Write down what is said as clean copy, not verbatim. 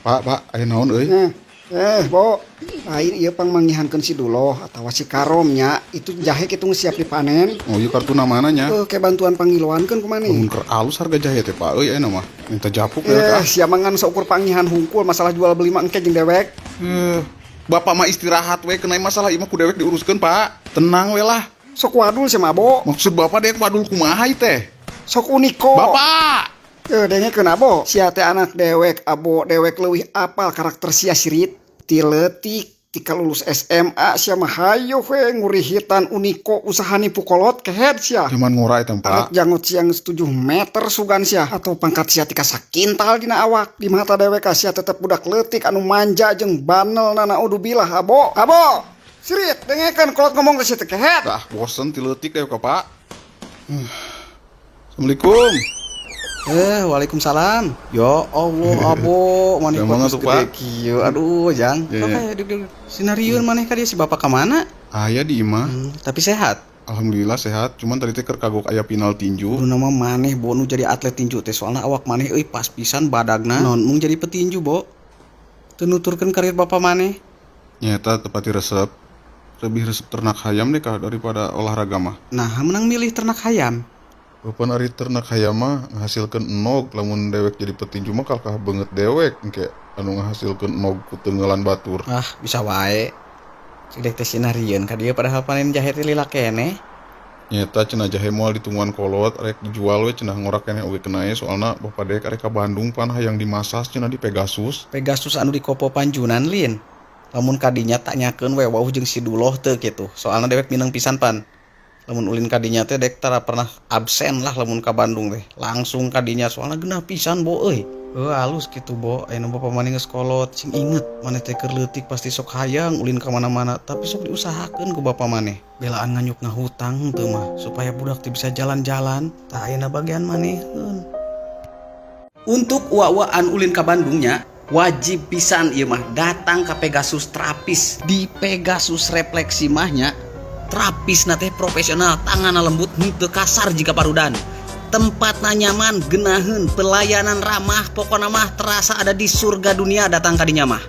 Pak, Pak, aya naon euy? Nah, Bo. Lain ieu pangmanggihankeun si Duloh atawa si Karom nya. Itu jahe kitu geus siap dipanen. Oh, ieu kartuna mana nya? Ke bantuan pangiloankeun ku maneh. Lamun keur alus harga jahe teh, Pak, euy ayeuna mah. Minta japuk ya kah? Sia mangan saukur panggihan hungkul, masalah jual beli mah engke jeung dewek. Bapak mah istirahat we, kena masalah ieu mah ku dewek diuruskeun, Pak. Tenang we lah. Sok wadul sia mah, Bo. Maksud Bapak dewek wadul kumaha ieu teh? Sok uniko. Bapak. Dengekeun, Abo. Sia teh anak dewek, Abo. Dewek leuwih apal karakter sia sirit. Ti leutik, tika lulus SMA sia mah hayo we ngurihitan uniko usaha nipu kolot kehed sia. Cuman ngora eta, Arek Pak. Janggot sia geus 7 meter sugan sia atau pangkat sia tika sakintal dina awak. Di mata dewek sia tetep budak leutik anu manja jeung banel nana udubilah, Abo. Abo. Sirit, dengekeun kolot ngomong teh sia teh kehed. Ah, bosen ti leutik dewek, Pak. Assalamualaikum. Waalaikumsalam. Ya Allah, Abo, maneh Gampang kok atuh, gede Pak. Kieu. Aduh, Jang. Ya, Sok ya. aya duduk, duduk. Sinarieun maneh ka dieu, si bapak ka mana? Aya di imah. Tapi sehat. Alhamdulillah sehat, cuman tadi teh keur kagok aya final tinju. Kudu nama maneh, Bo, nu jadi atlet tinju teh, soalna awak maneh euy pas pisan badagna. Non mung jadi petinju, Bo. Teu nuturkeun karir bapak maneh. Nyata tepati resep. Lebih resep ternak hayam deh kah daripada olahraga mah. Nah, menang milih ternak hayam. Bapak ari ternak hayam mah ngahasilkeun enog, lamun dewek jadi petinju mah kalkah beungeut dewek engke anu ngahasilkeun enog ku teunggeulan batur. Ah, bisa wae. Cik dek teh sinarieun ka dieu padahal panen jahe teh lila keneh. Nyeta cenah jahe moal ditungguan kolot, rek dijual we cenah, ngorak keneh oge kenae, soalna bapak dewek arek ka Bandung pan hayang dimasas cenah di Pegasus. Pegasus anu di Kopo Panjunan lin? Lamun kadinya tanyakeun we wauh jeung si Duloh teu kitu. Soalna dewek mineng pisan pan. Lamun ulin kadinya teh dek tara pernah absen lah lamun ka Bandung teh. Langsung kadinya soalna genah pisan, Bo, euy. Heuh, halus kitu, Bo. Ayeuna bapak maneh geus kolot, sing inget maneh teh keur leutik pasti sok hayang ulin ka mana-mana, tapi sok diusahakeun ku bapak maneh. Belaan nganyuk ngahutang teu mah supaya budak teh bisa jalan-jalan. Tah, ayeuna bagian manehkeun. Untuk uwa-uaan ulin ka Bandungnya, wajib pisan ieu mah datang ke Pegasus Terapis. Di Pegasus Refleksi mahnya terapis teh profesional, tangan lembut, henteu kasar jiga parudan. Tempatna nyaman, genaheun, pelayanan ramah, pokona mah terasa ada di surga dunia datang ka dinya mah.